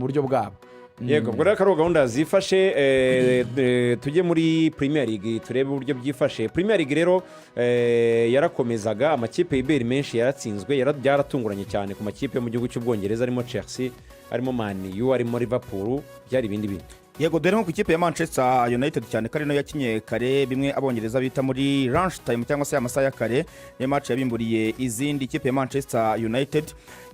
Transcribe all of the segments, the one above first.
buryo bwabo. Yego, ubwo rero akaba ari gahunda zifashe. Tujye muri Premier League turebe uburyo byifashe. Premier League rero yarakomezaga, amakipe y'iberi menshi yaratsinzwe, byaratunguranye cyane ku makipe yo mu gihugu cy'Ubwongereza, arimo Chelsea, harimo Man U, harimo Liverpool, byari ibindi bintu. Yego, dore nko ku ikipe ya Manchester United, cyane ko ari nayo yakinye kare, bimwe Abongereza bita muri lunch time cyangwa se amasaha ya kare, niyo match yabimburiye izindi. Ikipe ya Manchester United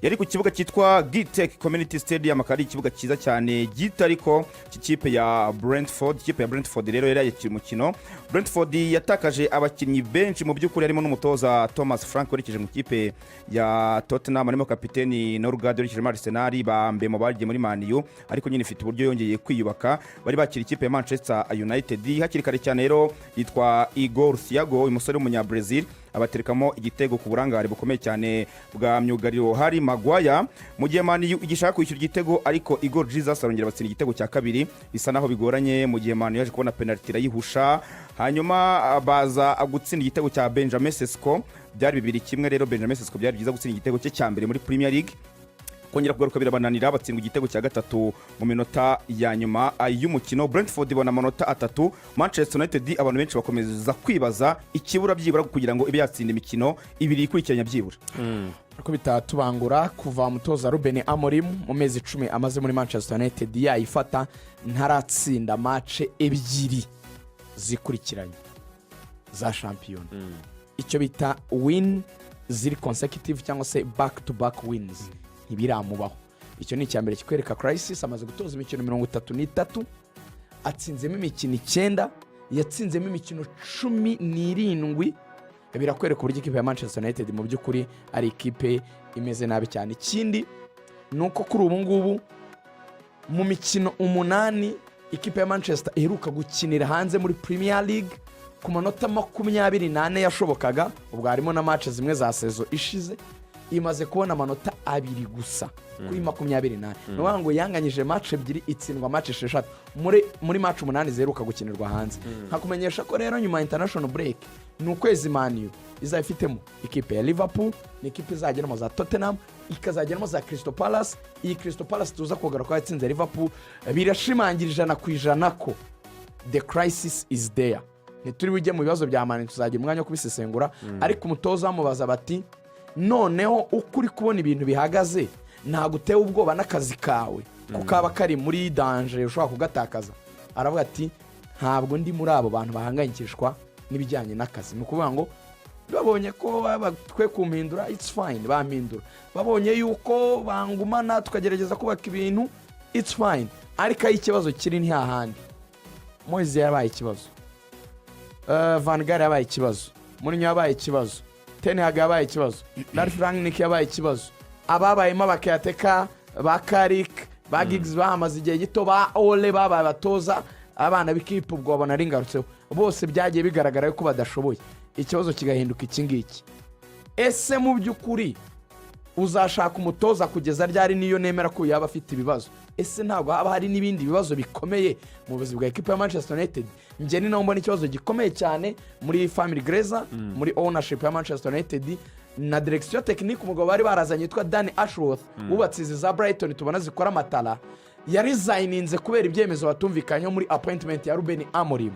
yari ku kibuga cyitwa Gtech Community Stadium, akaba ari ikibuga cyiza cyane gito, ariko cy'ikipe ya Brentford. Ikipe ya Brentford rero yari yakira umukino. Brentford yatakaje abakinnyi benshi mu by'ukuri, harimo n'umutoza Thomas Frank werekeje mu ikipe ya Tottenham, harimo kapiteni Norgaard werekeje muri Arsenal, ba Mbeumo bagiye muri Man U, ariko nyine ifite uburyo yongeye kwiyubaka. Bari bakira ikipe ya Manchester United hakiri kare cyane. Rero yitwa Igor Thiago, uyu musore w'Umunyabrazil, abaterekamo igitego ku burangare bukomeye cyane bwa myugariro Harry Maguire, mu gihe Man U igishaka kwishyura igitego, ariko Igor Jesus arongera batsinda igitego cya kabiri, bisa naho bigoranye, mu gihe Man U yaje kubona penaliti irayihusha, hanyuma baza gutsinda igitego cya Benjamin Sesko, byari 2-1. Rero Benjamin Sesko byari byiza gutsinda igitego cye cya mbere muri Premier League. Kongera kugaruka birabananira, batsindwa igitego cya gatatu mu minota ya nyuma y'umukino. Brentford ibona amanota 3. Manchester United, abantu benshi bakomeza kwibaza ikibura byibura kugira ngo ibe yatsinda imikino ibiri ikurikiranya byibura. Ariko bitatubangura, kuva umutoza Ruben Amorim mu mezi 10 amaze muri Manchester United yayifata, ntaratsinda match ebyiri zikurikiranye za shampiyona, icyo bita win ziri consecutive cyangwa se back to back wins, ntibiramubaho. Icyo ni icya mbere kikwereka crisis. Amaze gutoza imikino 33, atsinzemo imikino icyenda, yatsinzemo imikino 17. Birakwereka uburyo ikipe ya Manchester United mu by'ukuri ari ikipe imeze nabi cyane. Ikindi ni uko kuri ubu ngubu mu mikino umunani ikipe ya Manchester iheruka gukinira hanze muri Premier League, ku manota 24 yashobokaga, ubwo harimo na match zimwe za saison ishize, imaze kubona amanota 2 gusa kuri 24. Ni ukuvuga ngo yanganyije match ebyiri, itsindwa match esheshatu muri match umunani ziheruka gukinirwa hanze. Nkakumenyesha ko rero nyuma ya international break ni ukwezi Man U izaba ifitemo ikipe ya Liverpool, ni ikipe izageramo za Tottenham, ikazageramo za Crystal Palace. Iyi Crystal Palace tuza kugaruka yatsinze Liverpool, birashimangira 100% ko the crisis is there. Ntituri bujye mu bibazo bya Man U, tuzagira umwanya wo kubisesengura. Ariko umutoza bamubaza bati: "Noneho uko uri kubona ibintu bihagaze, ntabwo utewe ubwoba n'akazi kawe ko kaba kari muri danger, ushobora kugatakaza?" Aravuga ati: "Ntabwo ndi muri abo bantu bahangayikishwa n'ibijyanye n'akazi." Ni ukuvuga ngo babonye ko twe kumpindura, it's fine, bampindura. Babonye yuko bangumana tukagerageza kubaka ibintu, it's fine. Ariko aho ikibazo kiri ni hahandi: Moyes yabaye ikibazo, Van Gaal yabaye ikibazo, Mourinho yabaye ikibazo, Ten Hag yabaye ikibazo, Ralf Rangnick yabaye ikibazo, ababayemo aba caretaker ba Carrick, ba Giggs bahamaze igihe gito, ba Ole babaye abatoza abana b'ikipe, ubwo babona ari ngarutseho, bose byagiye bigaragara yuko badashoboye. Ikibazo kigahinduka iki ngiki: ese mu by'ukuri uzashaka umutoza kugeza ryari? Niyo nemera ko yaba afite ibibazo, ese ntabwo haba hari n'ibindi bibazo bikomeye mu buyobozi bwa ekipa ya Manchester United? Njye ni naho mbona ikibazo gikomeye cyane muri family Glazer, muri ownership ya Manchester United na direction technique. Umugabo bari barazanye witwa Dan Ashworth, wubatse izi za Brighton tubona zikora amatara, yarizayininze kubera ibyemezo batumvikanyeho muri appointment ya Ruben Amorim.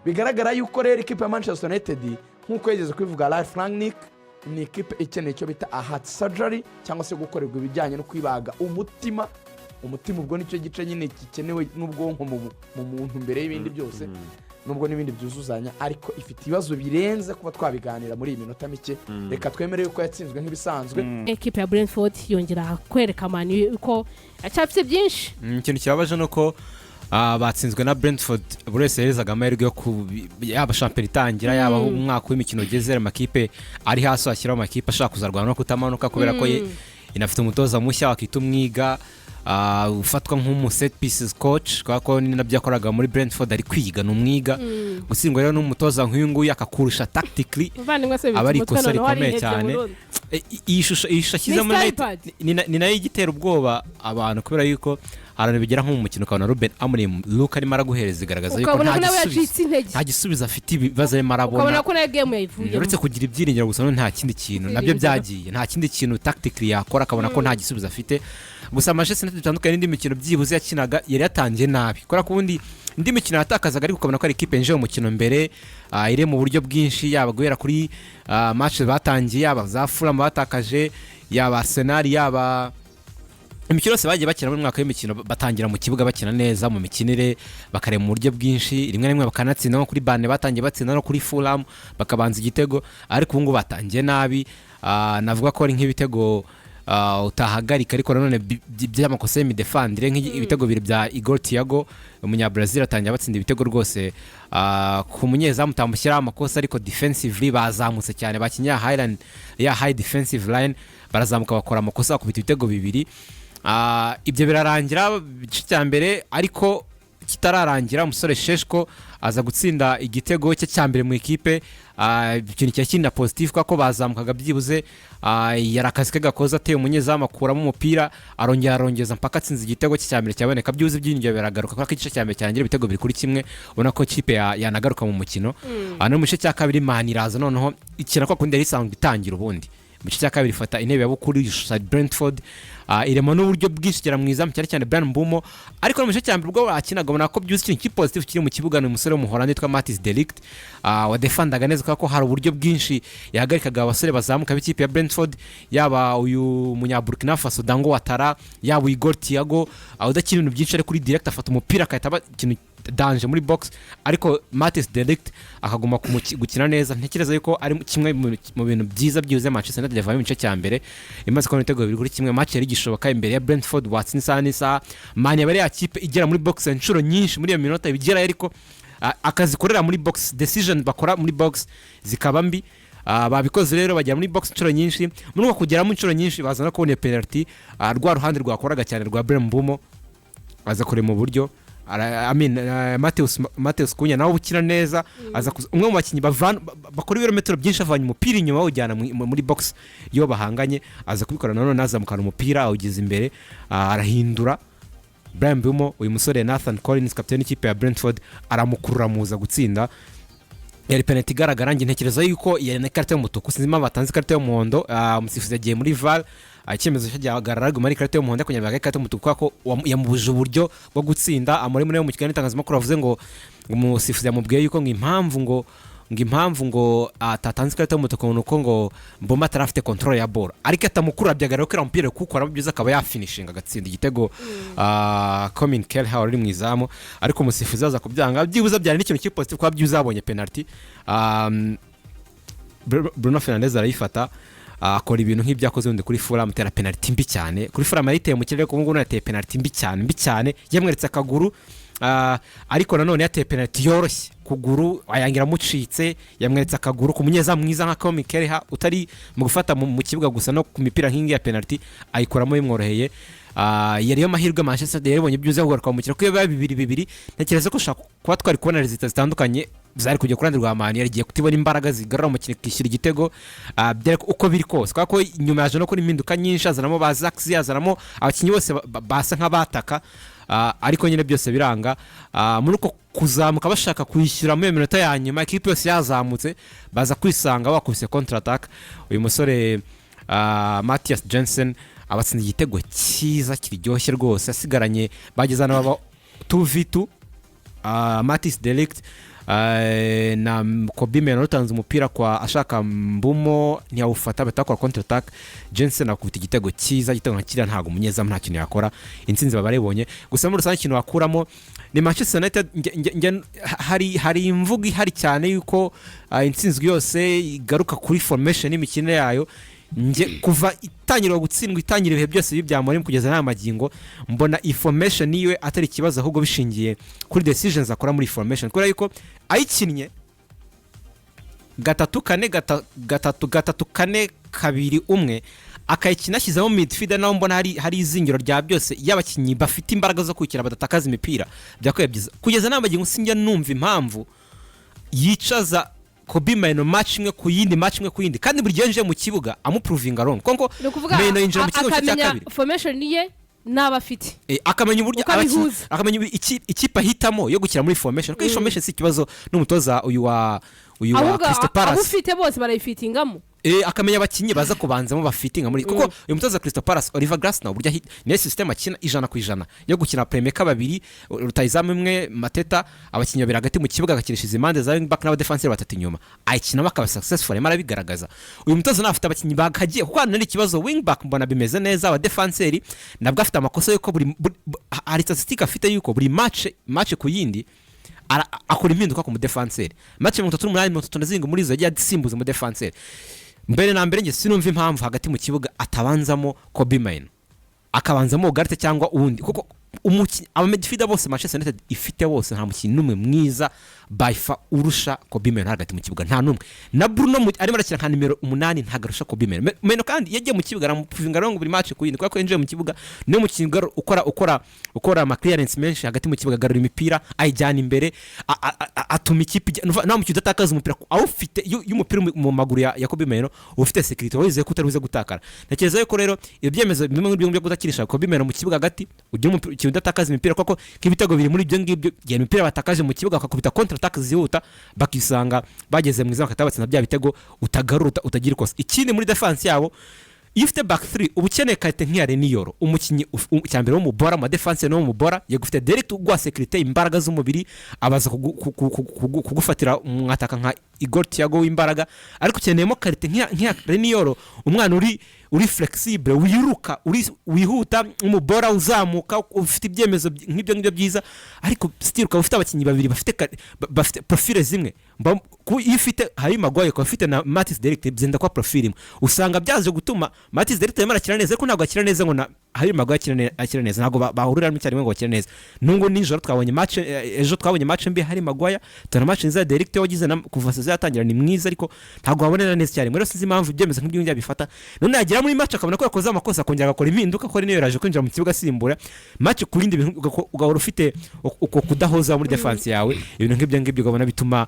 Bigaragara yuko rero ikipe ya Manchester United, nk'uko yigeze kubivuga Ralf Rangnick, ni ikipe ikeneye icyo bita a heart surgery, cyangwa se gukorerwa ibijyanye no kwibaga umutima. Umutima ubwo nicyo gice nyine gikenewe n'ubwonko mu muntu mbere y'ibindi byose, nubwo n'ibindi byuzuzanya, ariko ifite ibibazo birenze kuba twabiganira muri iyi minota mike. Reka twemere yuko yatsinzwe nk'ibisanzwe. Ekipe ya Brentford yongera kwereka Man U ko acyafite byinshi. Ikintu kibabaje ni uko batsinzwe na Brentford buri wese yaherezaga amahirwe yo ku yaba shampiyona itangira, yaba aho umwaka w'imikino ugeze, amakipe ari hasi washyiraho amakipe ashaka kuzarwana no kutamanuka, kubera ko inafite umutoza mushya wakita umwiga, ufatwa nk'umu set pieces coach, kubera ko ni nabyo yakoraga muri Brentford, ari kwiga, ni umwiga. Gutsindwa rero n'umutoza nk'uyu nguyu akakurusha tactically, Muvandimwe se, aba ari bituma ikosa noneho rikomeye warihebye cyane. burundu. Iyi shusho ashyizemo Ni nayo iPad. ni nayo igitera ubwoba abantu, kubera yuko hari abantu bigera nko mu mukino ukabona Ruben Amorim Luke arimo araguhereza, igaragaza yuko Ukabona nta ko nawe gisubizo, yacitse intege. nta gisubizo afite, ibibazo arimo arabona. Ukabona ko nawe game yayivuyemo. Uretse kugira ibyiringiro gusa, nta kindi kintu nabyo Ibyiringiro. byagiye, nta kindi kintu tactically yakora, akabona ko nta gisubizo afite. Gusa Manchester United bitandukanye n'indi mikino byibuze yakinaga, yari yatangiye nabi, kubera ko ubundi indi mikino yatakazaga, ariko ukabona ko ari ikipe yinjiye mu mukino mbere, iri mu buryo bwinshi, yaba guhera kuri match batangiye, yaba za Fulham batakaje, yaba Arsenal, yaba imikino yose bagiye bakina muri mwaka w'imikino, batangira mu kibuga bakina neza mu mikinire, bakareba mu buryo bwinshi, rimwe na rimwe bakanatsinda, nko kuri Burnley batangiye batsinda, no kuri Fulham bakabanza igitego. Ariko ubu ngubu batangiye nabi. Navuga ko ari nk'ibitego utahagarika, ariko nanone by'amakosa y'imidefandire, nk'ibitego bibiri bya Igor Thiago, umunyabrazil, atangiye batsinda ibitego rwose. Ku munyezamu utamushyiraho amakosa, ariko defensively bazamutse cyane, bakinnye ya high line, ya high defensive line, barazamuka bakora amakosa, bakubita ibitego bibiri. Ibyo birarangira igice cya mbere, ariko kitararangira umusore Šeško aza gutsinda igitego cye cya mbere mu ikipe. Ikintu cyari kiri na positif, kuko bazamukaga byibuze, yari akazi ke gakoze, ateye umunyezamu, akuramo umupira, arongera arongeza mpaka atsinze igitego cye cya mbere cyaboneka. Byibuze ibyiringiro biragaruka, kubera ko igice cya mbere cyarangira ibitego 2-1, ubona ko ikipe yanagaruka mu mukino. No mu gice cya kabiri Man iraza noneho ikina kwa kundi yari isanzwe itangira ubundi. Mu gice cya kabiri ifata intebe ya bukuru, yishusha Brentford, irema n'uburyo bwinshi, igera mu izamu, cyane cyane Bryan Mbeumo. Ariko no mu gice cya mbere ubwo bakinaga, ubona ko byuzuye ikintu cy'ipositif kiri mu kibuga ni umusore w'Umuholandi witwa Matthijs de Ligt, wadefandaga neza, kubera ko hari uburyo bwinshi yahagarikaga abasore bazamuka b'ikipe ya Brentford, yaba uyu munya Burkina Faso Dango Ouattara, yaba Igor Thiago, udakina ibintu byinshi, ari kuri direct afata umupira agahita aba ikintu danger muri box, ariko Matthijs de Ligt akaguma gukina neza. Ntekereza yuko ari kimwe mu bintu byiza byibuze Manchester United yavanye mu gice cya mbere, imaze kubona ibitego 2-1. Match yari igishoboka imbere ya Brentford, watsinze isaha n'isaha. Man yaba ari ya kipe igera muri box inshuro nyinshi muri iyo minota ibigerayo, ariko akazikorera muri box, decision bakora muri box zikaba mbi. Babikoze rero, bajya muri box inshuro nyinshi. Muri uko kugeramo inshuro nyinshi baza no kubona iyo penalty. Rwa ruhande rwakoraga cyane rwa Bryan Mbeumo aza kurema uburyo. I mean, Matheus Cunha nawe ukina neza aza umwe mu bakinnyi bakora ibirometero byinshi, avanye umupira inyuma bawujyana muri box iyo bahanganye, aza kubikora nanone, azamukana umupira awugeza imbere, arahindura Bryan Mbeumo, uyu musore Nathan Collins, kapiteni w'ikipe ya Brentford, aramukurura muza gutsinda. Yari penalty igaragara. Njye ntekereza yuko yari na ikarita y'umutuku, sinzi impamvu batanze ikarita y'umuhondo. Umusifuzi yagiye muri VAR, icyemezo cye gihagarara, ariko ari ikarita y'umuhondo, ariko nyuma ikarita y'umutuku kubera ko yamubujije uburyo bwo gutsinda. Amuri muri mu kiganiro n'itangazamakuru avuze ngo umusifuzi yamubwiye yuko ngo impamvu ngo atatanze ikarita y'umutuku ni uko ngo Mbeumo atari afite control ya ball, ariko atamukurura byagaragara ko uriya mupira kuwukora byiza akaba yafinishinga agatsinda igitego, Caoimhin Kelleher uri mu izamu, ariko umusifuzi aza kubyanga. Byibuze byari n'ikintu cy'ipositif kuba byibuze yabonye penalty. Bruno Fernandes arayifata, akora ibintu nk'ibyakoze ubundi kuri Fulham, atera penalty mbi cyane. Kuri Fulham yayiteye mu kirere, ubu ngubu yateye penalty mbi cyane, mbi cyane, yamweretse akaguru, ariko nanone yateye penalty yoroshye kuguru ayangira amucitse, yamweretse akaguru ku munyezamu mwiza nka Caoimhin Kelleher, utari mu gufata mu kibuga gusa, no ku mipira nk'ingi ya penalty ayikuramo bimworoheye. Yari yo mahirwe Manchester United yaribonye byuzuye kugaruka mu mukino, kuko iyo biba 2-2, ntekereza ko ushobora kuba twari kubona résultats zitandukanye zari kujya ku ruhande rwa Man, yari igiye kutibona imbaraga zigarura umukino ikishyura igitego. Byari uko biri kose, kubera ko nyuma yaje no kuri impinduka nyinshi, azanamo ba Zirkzee, azanamo abakinnyi bose basa nk'abataka, ariko nyine byose biranga. Muri uko kuzamuka bashaka kwishyura muri iyo minota ya nyuma, ikipe yose yazamutse, baza kwisanga bakubise contre attaque, uyu musore Mathias Jensen abatsinda igitego cyiza kiryoshye rwose, asigaranye bageze hano baba 2v2, Matthijs de Ligt na Kobbie Mainoo, utanze umupira kwa ashaka Mbeumo ntiyawufata, bahita bakora contre attaque, Jensen akubita igitego cyiza. Igitego nka kiriya ntabwo umunyezamu nta kintu yakora, intsinzi baba barayibonye. Gusa muri rusange ikintu wakuramo ni Manchester United, hari imvugo ihari cyane yuko intsinzi yose igaruka kuri formation n'imikinire yayo. Njye kuva itangira gutsindwa, itangira ibihe byose bibi bya Amorim kugeza n'aya magingo, mbona iyi formation yiwe atari ikibazo, ahubwo bishingiye kuri decisions akora muri formation, kubera yuko ayikinnye 3 4 3 3 4 2 1, akayikina ashyizemo midfielder, naho mbona hari izingiro rya byose y'abakinnyi bafite imbaraga zo kwikira badatakaza imipira, byakwiye byiza. Kugeza n'aya magingo sinjya numva impamvu yicaza Kobbie Mainoo match imwe ku yindi, match imwe ku yindi, kandi buri gihe yinjiye mu kibuga amuprovinga wrong, kuko Ni ukuvuga Mainoo yinjira mu kibuga cya akamenya kabiri. formation ye n'aba afite. Akamenya uburyo Uko abihuza. Akamenya ikipe ahitamo yo gukina muri formation, kuko iyi formation si ikibazo n'umutoza uyu wa Ahubwo Crystal abo Palace. ufite bose barayifitingamo. Akamenya abakinnyi baza kubanzamo bafitinga muri, kuko uyu mutoza Crystal Palace, Oliver Glasner, uburyo niyo system akina 100% yo gukina playmaker babiri, rutayizamu imwe Mateta, abakinnyi babiri hagati mu kibuga, agakinisha izi impande za wing back n'abadefanseri batatu inyuma, ayikinamo akaba successful, arimo arabigaragaza. Uyu mutoza nawe afite abakinnyi bakagiye, kuko hano ari ikibazo. Wing back mbona bimeze neza, abadefanseri nabwo afite amakosa yuko hari statistique afite yuko buri match ku yindi akora impinduka ku mudefanseri. Match 38, 37 muri izo yagiye asimbuza umudefanseri. Mbere na mbere, njye sinumva impamvu hagati mu kibuga atabanzamo Kobbie Mainoo, akabanzamo Ugarte cyangwa uwundi, kuko abamidfielder bose Manchester United ifite bose, nta mukinnyi n'umwe mwiza by far urusha Kobbie Mainoo hagati mu kibuga, nta n'umwe. Na Bruno arimo arakina nka nimero 8, ntabwo arusha Kobbie Mainoo. Mainoo kandi iyo agiye mu kibuga aramupuvinga rero buri match ku yindi, kubera ko yinjiye mu kibuga niwe mukinnyi ukora ama clearance menshi hagati mu kibuga, agarura imipira, ayijyana imbere, atuma ikipe nta mukinnyi udatakaza umupira awufite. Iyo umupira uri mu maguru ya Kobbie Mainoo, uba ufite sécurité, wizeye ko utari buze gutakara. Ntekereza yuko rero ibyo byemezo bimwe muri byo kudakinisha Kobbie Mainoo mu kibuga hagati, ugira umupira udatakaza imipira, kuko nk'ibitego biri muri ibyo ngibyo, igihe imipira batakaje mu kibuga bakakubita contre attaque zihuta, bakisanga bageze mu izamu, bagahita batsinda bya bitego utagarura, utagira ikosa. Ikindi, muri defense yabo, iyo ufite back 3 uba ukeneye qualité nk'iya Leny Yoro, umukinnyi cya mbere w'umubora mu defense no w'umubora. Yego, ufite De Ligt uguha sécurité, imbaraga z'umubiri, abaza kugufatira umwataka nka Igor Thiago w'imbaraga, ariko ukeneyemo qualité nk'iya Leny Yoro, umwana uri flexible, wiruka, uri wihuta, umubora uzamuka, ufite ibyemezo nk'ibyo ngibyo byiza. Ariko still ukaba ufite abakinnyi babiri bafite profile zimwe. Iyo ufite Harry Maguire, ukaba ufite na Matthijs de Ligt, byenda kuba profile imwe. Usanga byaje gutuma Matthijs de Ligt arimo arakina neza, ariko ntabwo akina neza ngo na Harry Maguire akina neza. Ntabwo bahuriramo icyarimwe ngo bakine neza. Nubwo nijoro twabonye match, ejo twabonye match mbi Harry Maguire, tubona match nziza ya de Ligt wagize kuva saison yatangira ni mwiza, ariko ntabwo wabonera neza icyarimwe. Rero sinzi impamvu ibyemezo nk'ibyo ngibyo abifata, none yagera muri match akabona ko yakoze amakosa, akongera agakora impinduka, ko niyo yaraje kwinjira mu kibuga asimbura match ku yindi, bintu ugahora ufite uko kudahoza muri defense yawe. Ibintu nk'ibyo ngibyo ukabona bituma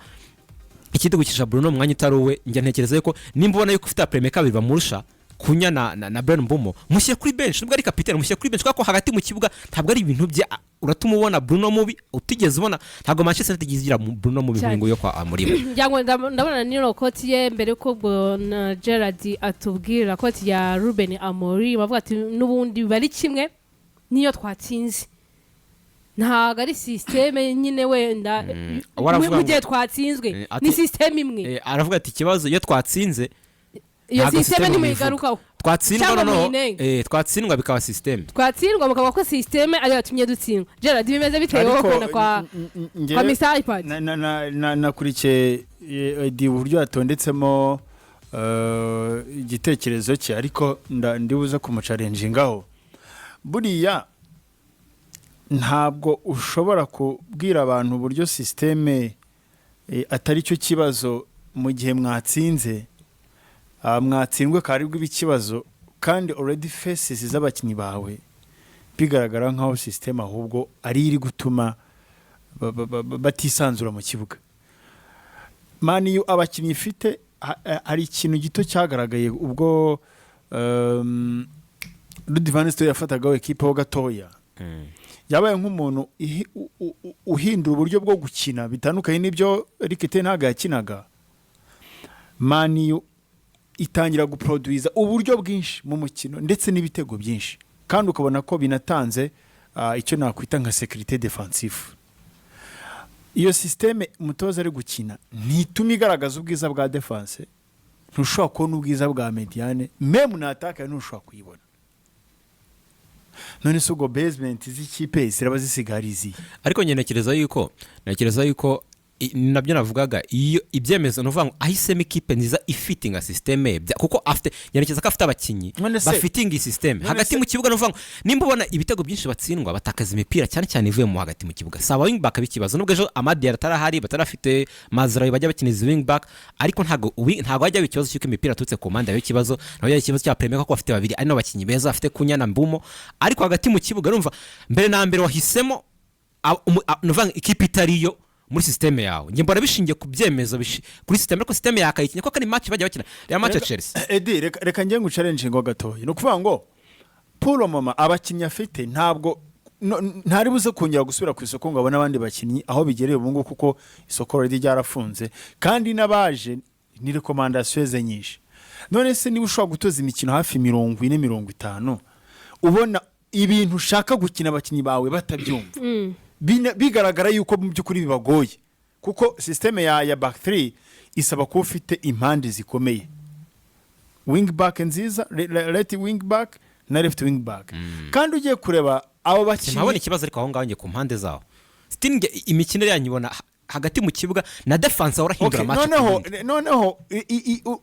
ikindi gukisha Bruno mu mwanya utari uwe. Njya ntekereza yuko nimba ubona yuko ufite playmaker babiri bamurusha, Cunha na Bryan Mbeumo, mushyire kuri bench. Nubwo ari kapitene, mushyire kuri bench, kubera ko hagati mu kibuga ntabwo ari ibintu bye. Uratuma ubona Bruno mubi utigeze ubona. Ntabwo Manchester United igize igira Bruno mubi Cyane. nk'uyu yo kwa Amorim. Ngira ngo ndabona niyo quote ye mbere ko ubwo na Gerard atubwira quote ya Ruben Amorim, bavuga ati n'ubundi biba ari kimwe n'iyo twatsinze, ntabwo ari système nyine wenda Waravuga mu gihe ngo- twatsinzwe ati- ni système imwe. Aravuga ati ikibazo iyo twatsinze Iyo ntabwo système système ntimuyigarukaho twatsindwa cyangwa noneho muyinenge. Twatsindwa bikaba système. Twatsindwa mukavuga ko système ariyo yatumye dutsindwa. Gerard, bimeze bitewe wowe kubona kwa Mr iPad? Nakurikiye Edi uburyo yatondetsemo igitekerezo cye, ariko ndibuze kumuchallengingaho. Buriya ntabwo ushobora kubwira abantu uburyo système atari cyo kibazo mu gihe mwatsinze, mwatsindwe akaba aribwo iba ikibazo, kandi already faces z'abakinnyi bawe bigaragara nk'aho système ahubwo ari iri gutuma batisanzura mu kibuga. Man U abakinnyi ifite, hari ikintu gito cyagaragaye ubwo Ruud van Nistelrooy yafatagaho ekipe ho gatoya, yabaye nk'umuntu uhindura uburyo bwo gukina bitandukanye n'ibyo Erik ten Hag yakinaga. Man U itangira guproduiza uburyo bwinshi mu mukino ndetse n'ibitego byinshi, kandi ukabona ko binatanze icyo nakwita nka sécurité défensive. Iyo système umutoza ari gukina ntituma igaragaza ubwiza bwa défense, ntushobora kubona ubwiza bwa médiane, même na attaque ntushobora kuyibona. None se ubwo basement z'ikipe ziraba zisigaye ari izihe? Ariko njye ntekereza yuko nabyo navugaga, iyo ibyemezo, ni ukuvuga ngo ahisemo ikipe nziza ifitinga système ye, kuko afite, ntekereza ko afite abakinnyi None se- bafitinga iyi système none hagati se- mu kibuga. Ni ukuvuga ngo nimba ubona ibitego byinshi batsindwa, batakaza imipira cyane cyane ivuye mu hagati mu kibuga, si aba wing back b'ikibazo, nubwo ejo Amad atarahari, batarafite Mazraoui bajya bakina izi wing back, ariko ntabwo hajya haba ikibazo cy'uko imipira yaturutse ku mpande haba ikibazo. Ntabwo hajya ikibazo cya playmaker, kuko bafite babiri ari n'abakinnyi beza, bafite Cunha na Mbeumo. Ariko hagati mu kibuga, urumva mbere na mbere wahisemo ni ukuvuga ngo ikipe itariyo muri système yawe. Njye mbona bishingiye ku byemezo kuri système, ariko système yakayikinnye kuko ari match bajya bakina, reba match ya Chelsea. Edi, reka njye nguchallengingo gatoya. Ni ukuvuga ngo Paul Mama abakinnyi afite ntabwo ntari buze kongera gusubira ku isoko ngo abone abandi bakinnyi aho bigereye ubu ngubu, kuko isoko already ryarafunze, kandi n'abaje ni recommandation ze nyinshi. None se niba ushobora gutoza imikino hafi 40, 50, ubona ibintu ushaka gukina abakinnyi bawe batabyumva, bigaragara yuko mu by'ukuri bibagoye, kuko système ya back 3 isaba kuba ufite impande zikomeye, wing back nziza, right wing back na left wing back. Kandi ugiye kureba abo Mpabona bakinnyi ikibazo, ariko aho ngaho njye ku mpande zaho still njye imikinire yanyu ibona hagati mu kibuga na defense urahindura match ku Noneho yindi. Noneho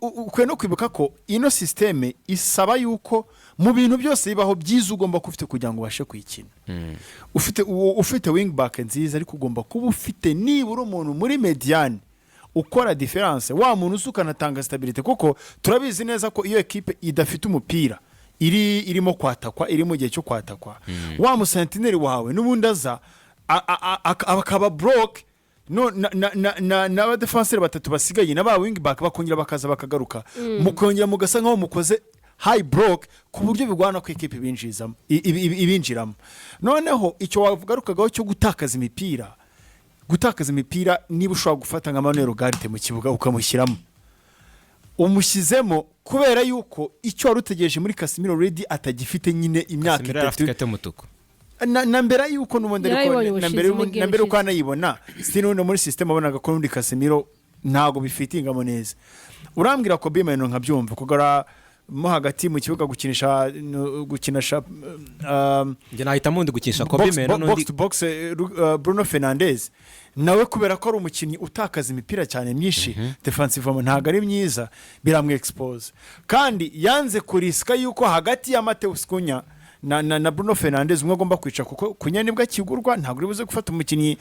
ukwiye no kwibuka ko ino système isaba yuko mu bintu byose bibaho byiza ugomba kuba ufite kugira ngo ubashe kuyikina, ufite wing back nziza, ariko ugomba kuba ufite nibura umuntu muri médiane ukora différence, wa muntu uzi ukanatanga stabilité, kuko turabizi neza ko iyo ekipe idafite umupira, irimo kwatakwa, iri mu gihe cyo kwatakwa, wa musentineri wawe n'ubundi aza akaba block no na n'abadefanseri batatu basigaye na ba wing back bakongera bakaza bakagaruka, mukongera mugasa nkaho mukoze high block, ku buryo bigwana ko ekipe ibinjizamo, ibinjiramo. Noneho icyo wagarukagaho cyo gutakaza imipira, niba ushobora gufata nka Manuel Ugarte mu kibuga ukamushyiramo, umushyizemo kubera yuko icyo wari utegereje muri Casemiro already atagifite nyine, imyaka Casemiro yari afite 3 ikarita y'umutuku. Na mbere yuko n'ubundi, ariko Yarayibonye na ubushize mbere muri game na mbere uko ishize. anayibona si n'ubundi muri system wabonaga ko n'ubundi Casemiro ntabwo bifitingamo neza. Urambwira ko Mainoo nkabyumva kugara mo hagati mu kibuga, gukinisha Njye nahitamo undi gukinisha Kobbie Mainoo box n'undi to box, Bruno Fernandes nawe, kubera ko ari umukinnyi utakaza imipira cyane myinshi, defensive ntabwo ari myiza, biramwe expose. Kandi yanze kurisika yuko hagati ya Matheus Cunha na Bruno Fernandes umwe agomba kwica, kuko Cunha nibwo akigurwa, ntabwo uri buze gufata umukinnyi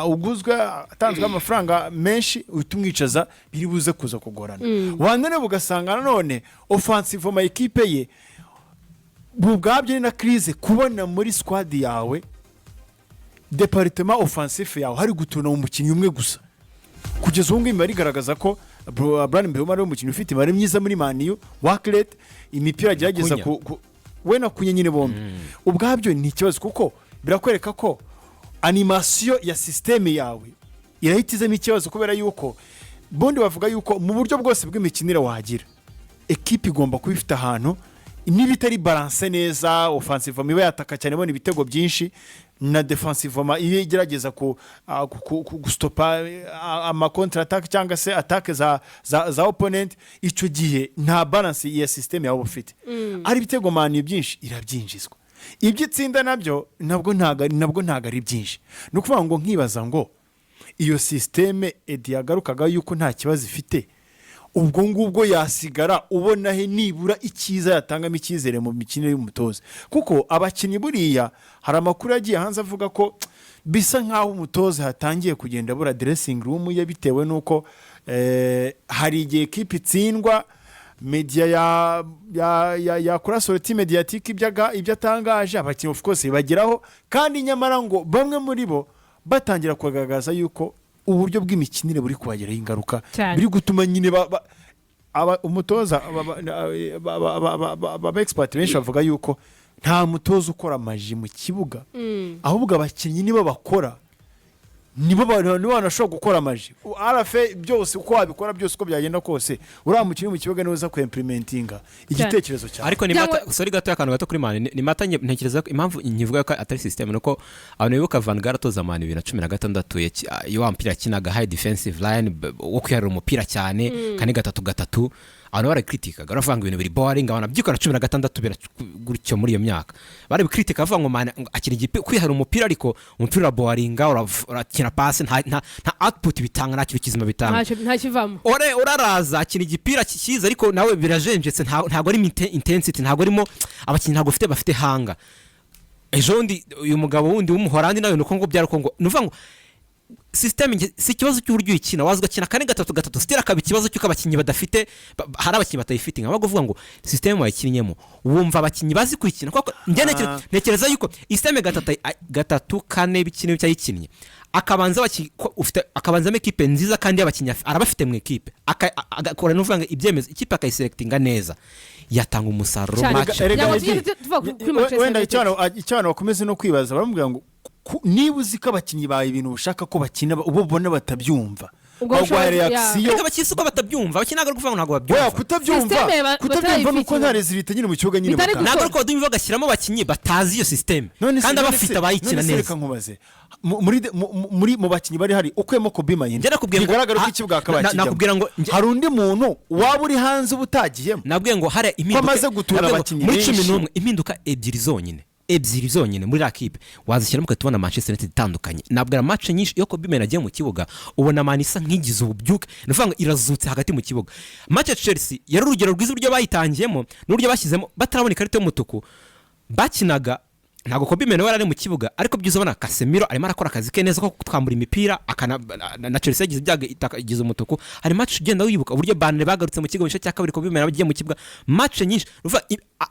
uguzwe atanzwe amafaranga menshi uhita umwicaza, biri buze kuza kugorana. Wanareba ugasanga nanone offensive ma ekipe ye ubwabyo ni na crise, kubona muri squad yawe, département offensif yawe, hari gutuna umukinnyi umwe gusa. Kugeza ubu ngubu imibare igaragaza ko Bryan Mbeumo ari we mukinnyi ufite imibare myiza muri Man U, work rate, imipira agerageza Cunha. We na Cunha nyine bombi. Ubwabyo ni ikibazo, kuko birakwereka ko animation ya système yawe irahita izamo ikibazo, kubera yuko bundi bavuga yuko mu buryo bwose bw'imikinire wagira, ekipe igomba kuba ifite ahantu niba itari balance neza, offensive iba yataka cyane ibona ibitego byinshi, na defensive iyo igerageza gustopa ama contre attaque cyangwa se attaque za opponent. Icyo gihe nta balance ya système yawe uba ufite. Ari ibitego Man U byinshi irabyinjizwa, ibyo itsinda nabyo nabwo ntabwo ari byinshi. Ni ukuvuga ngo nkibaza ngo iyo système Edi yagarukaga yuko nta kibazo ifite, ubwo ngubwo yasigara ubona he nibura icyiza yatangamo icyizere mu mikinire y'umutoza? Kuko abakinnyi buriya hari amakuru yagiye hanze avuga ko bisa nk'aho umutoza yatangiye kugenda abura dressing room ye, bitewe n'uko hari igihe ekipa itsindwa, media yakora sortie médiatique, ibyo atangaje abakinnyi of course bibageraho, kandi nyamara ngo bamwe muri bo batangira kugaragaza yuko uburyo bw'imikinire buri kubagiraho ingaruka, Cyane. biri gutuma nyine umutoza aba expert benshi bavuga yuko nta mutoza ukora magie mu kibuga, ahubwo abakinnyi nibo bakora, nibo banashobora gukora magie arafe byose. Uko wabikora byose, uko byagenda kose, uriya mukinnyi mu kibuga niwe uza kwemplementinga igitekerezo cyawe. Ariko ni mata, sorry, gato, akantu gato kuri Man U. Ni mata, ntekereza ko impamvu nkivuga ko atari system nuko abantu bibuka Van Gaal atoza Man U 2016, iyo wa mupira yakinaga high defensive line, wo kwiharira umupira cyane, 4-3-3, abantu barakritikaga baravuga ngo ibintu biri boring. Abantu byikora 16 gutyo muri iyo myaka barabikritika, bavuga ngo Man ngo akina igipe kwiharira umupira, ariko umupira uraboringa, urakina passe, nta output bitanga, nta kintu kizima bitanga. Ntacyo ntakivamo. Ore uraraza akina igipira cyiza, ariko nawe birajenjetse, ntabwo ari intensity, ntabwo arimo abakinnyi, ntabwo bafite hanga. Ejo bundi uyu mugabo wundi w'Umuhorandi nawe nuko ngo byari uko, ngo ni ukuvuga ngo système si ikibazo cy'uburyo uyikina, waza ugakina 4-3-3, still akaba ikibazo cy'uko abakinnyi badafite, hari abakinnyi batayifite. Nka kuvuga ngo système wayikinnyemo wumva abakinnyi bazi kuyikina, kuko njye ntekereza yuko système gatatu gatatu kane bikine cyayikinnye, akabanza ufite akabanzamo ekipe nziza kandi y'abakinnyi arabafite mu ekipe, agakora n'uvuga ngo ibyemezo, ikipe akayiselectinga neza, yatanga umusaruro Cyane. match. Erega Ntabwo Eddie, tujye tuva kuri Manchester wenda United. icyo abantu bakomeze no kwibaza, baramubwira ngo niba uzi ko abakinnyi bawe ibintu ushaka ko bakina ubo ubona batabyumva. Ubwo baguha bushobozi, ya. reaction. Ariko abakinnyi si uko batabyumva, abakinnyi ntabwo ari ukuvuga ngo ntabwo Oya, babyumva. kutabyumva Système kutabyumva ni uko batayifite. nta résultat nyine mu kibuga nyine Bitari batanga. Ntabwo ari uko babyumva, bagashyiramo abakinnyi batazi iyo système None se- kandi none abafite se- abayikina none se neza. reka nkubaze, muri mu bakinnyi bari hari, ukuyemo Kobbie Mainoo, Njye nakubwiye ngo- bigaragara ko ikibuga akaba yakijyamo. Nakubwira ngo Hari undi muntu waba uri hanze uba utagiyemo? Nabwiye ngo hari impinduka Ko amaze gutura nabwiye ngo abakinnyi muri cumi benshi. n'umwe impinduka ebyiri zonyine, ebyiri zonyine muri iriya kipe wazishyiramo ugahita ubona Manchester United itandukanye. Nabwira match nyinshi iyo Kobbie Mainoo agiye mu kibuga, ubona Man isa nk'igize ububyuke, ni ukuvuga ngo irazutse hagati mu kibuga. Match ya Chelsea yari urugero rwiza, uburyo bayitangiyemo n'uburyo bashyizemo batarabona ikarita y'umutuku bakinaga. Ntabwo Kobbie Mainoo yari ari mu kibuga, ariko byiza ubona Casemiro arimo arakora akazi ke neza ko kutwambura imipira, akana na Chelsea yagize ibyago igize umutuku. Hari match ugenda wibuka uburyo Burnley bagarutse mu kigo mu gice cya kabiri, Kobbie Mainoo agiye mu kibuga. Match nyinshi uruva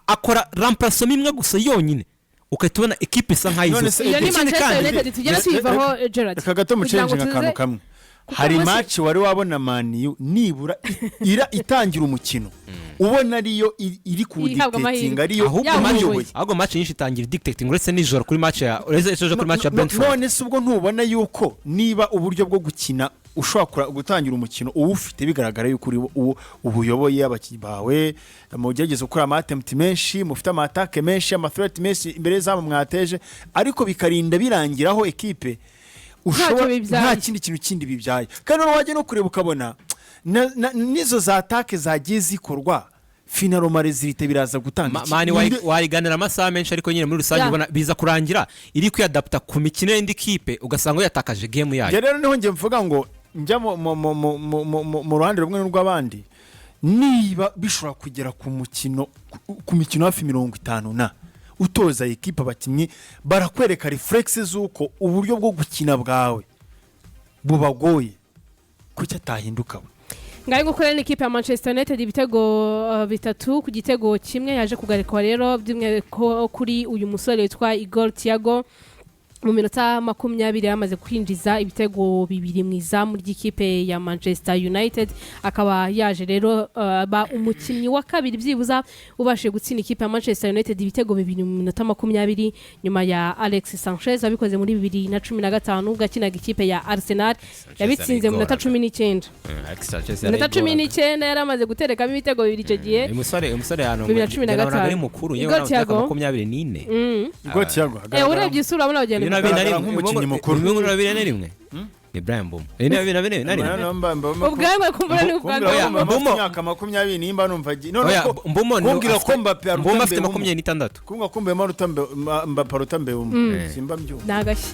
akora remplacement imwe gusa yonyine, ugahita ubona ekipe isa nkaho None izutse. se Iyo ni Ikindi Manchester kandi- United, tugenda tuyivaho, Gerard. Reka gato Kugira ngo mucenje akantu tuze- kamwe. Kuko Hari match wari wabona Man U nibura ira itangira umukino ubona ariyo iri Ihabwa kuwudictatinga, amahirwe. ariyo Ahubwo Yaba match uyoboye. ahubwo match nyinshi itangira dictating, uretse nijoro kuri match ya uretse ejo kuri match ya Brentford. None se ubwo ntubona yuko niba uburyo bwo gukina ushobora gutangira umukino uwufite, bigaragara yuko uri uwo ubuyoboye, abakinnyi bawe mugerageza gukora ama attempt menshi, mufite ama attaque menshi, ama threat menshi imbere y'izamu mwateje, ariko bikarinda birangiraho ekipe ushobora Bibyaye. Nta kindi kintu kindi bibyaye, kandi noneho wajya no kureba ukabona n'izo za attaque zagiye zikorwa, finalement résultat biraza gutanga iki? Man wayiganira amasaha menshi, ariko nyine muri rusange ubona biza kurangira iri kwiyadapta ku mikino y'indi kipe, ugasanga yatakaje game yayo. Njye rero niho njye mvuga ngo njya mu ruhande rumwe n'urw'abandi. Niba bishobora kugera ku mukino ku mikino hafi 50 na utoza ekipa, abakinnyi barakwereka réflexes z'uko uburyo bwo gukina bwawe bubagoye, kuki atahinduka we? Ngaho nguko rero ni ikipe ya Manchester United, ibitego 3-1 yaje kugarikwa rero by'umwihariko kuri uyu musore witwa Igor Thiago. Mu minota 20 yamaze kwinjiza ibitego bibiri mu izamu ry'ikipe ya Manchester United, akaba yaje rero aba umukinnyi wa kabiri byibuza ubashije gutsinda ikipe ya Manchester United ibitego bibiri mu minota 20, nyuma ya Alex Sanchez wabikoze muri 2015 ubwo akinaga ikipe ya Arsenal. Yabitsinze mu minota 19. Minota 19 yari amaze guterekamo ibitego bibiri icyo gihe. Uyu musore hano 2015. ari mukuru yewe, Igor nawe imyaka Thiago. 24. Igor Thiago Urebye isura urabona wagira Bibiri ngo na bibiri na Agaragara rimwe nk'umukinnyi mukuru. 2021 ni Brian Mbeumo, 2021. Ubwanwa kumbura ni ubwanwa. Oya, Mbeumo- Imyaka 20 nimba numva none Oya, Mbeumo kumbwira ko Mbappe aruta Mbeumo afite Mbeumo. 26. Kumbwira ko Mbeumo aruta Mbappe aruta Mbeumo, simba mbyumva. Ni agashya.